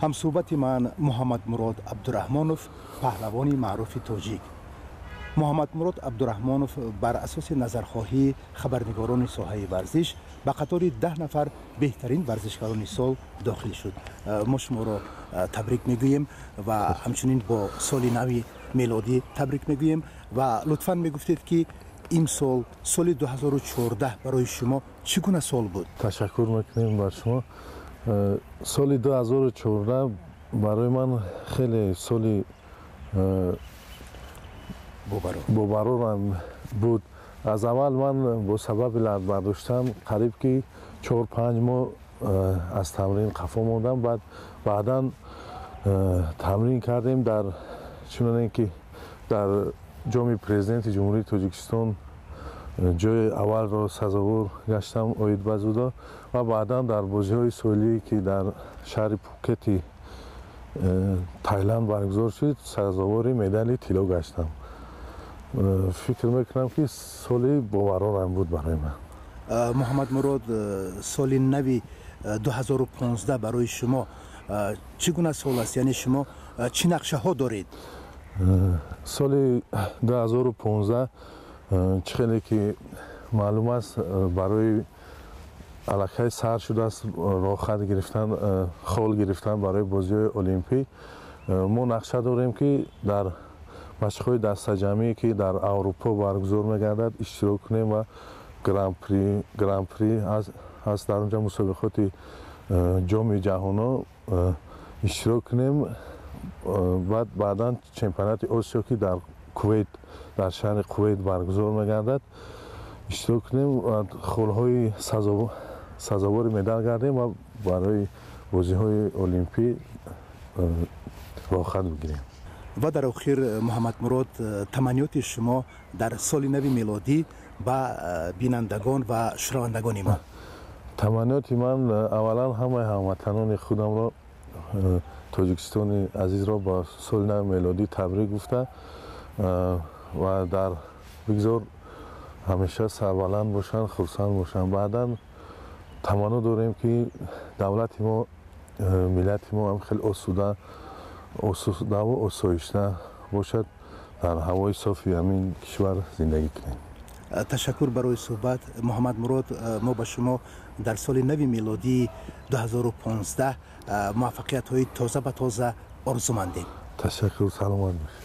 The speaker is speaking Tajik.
Ҳамсӯҳбати ман Муҳаммадмурод Абдураҳмонов, паҳлавони маъруфи тоҷик. Муҳаммадмурод Абдураҳмонов бар асоси назархоҳии хабарнигорони соҳаи варзиш ба қатори 10 нафар беҳтарин варзишгарони сол дохил шуд. Мо шуморо табрик мегӯем ва ҳамчунин бо соли нави мелодӣ табрик мегӯем. Ва лутфан мегуфтед, ки имсол, соли 2014, барои шумо чӣ гуна сол буд? Ташаккур мекунем бар шумо. Соли 2014 барои ман хеле соли бобарорам буд. Аз аввал ман бо сабаби лат бардоштан қариб ки 4-5 моҳ аз тамрин қафо мондам. Баъд баъдан тамрин кардем, дар чуноне ки дар Ҷоми Президенти Ҷумҳурии Тоҷикистон ҷои аввалро сазовор гаштам оид ба дзюдо ва баъдан дар бозиҳои соҳилие, ки дар шаҳри Пукети Тайланд баргузор шуд, сазовори медали тилло гаштам. Фикр мекунам, ки соли боварорам буд барои ман. Муҳаммадмурод, соли нави 2015 барои шумо чӣ гуна сол аст? Яъне шумо чӣ нақшаҳо доред? Соли 2015, чӣ хеле ки маълум аст, барои аллакай сар шудааст роҳхат гирифтан, хол гирифтан барои бозиҳои олимпӣ. Мо нақша дорем, ки дар машқҳои дастаҷамъие, ки дар Аврупо баргузор мегардад, иштирок кунем ва Гран-при ҳаст дар онҷа, мусобиқоти Ҷоми ҷаҳоно иштирок кунем. Баъд баъдан чемпионати Осиё, ки дар Кувейт, дар шаҳри Кувейт баргузор мегардад, иштирок кунем ва холҳои сазовори медал гардем ва барои бозиҳои олимпӣ роҳхат бигирем. Ва дар охир, Муҳаммадмурод, таманниёти шумо дар соли нави мелодӣ ба бинандагон ва шунавандагони мо? Таманниёти ман аввалан ҳамаи ҳамватанони худамро, Тоҷикистони азизро ба соли нави мелодӣ табрик гуфта ва дар бигзор ҳамеша сарбаланд бошанд, хурсанд бошанд. Баъдан таманно дорем, ки давлати мо, миллати мо ҳам хеле осуда, осудаву осоишта бошад, дар ҳавои софи ҳамин кишвар зиндагӣ кунем. Ташаккур барои суҳбат, Муҳаммадмурод. Мо ба шумо дар соли нави мелодии 2015 муваффақиятҳои тоза ба тоза орзумандем. Ташаккур, саломат бошед.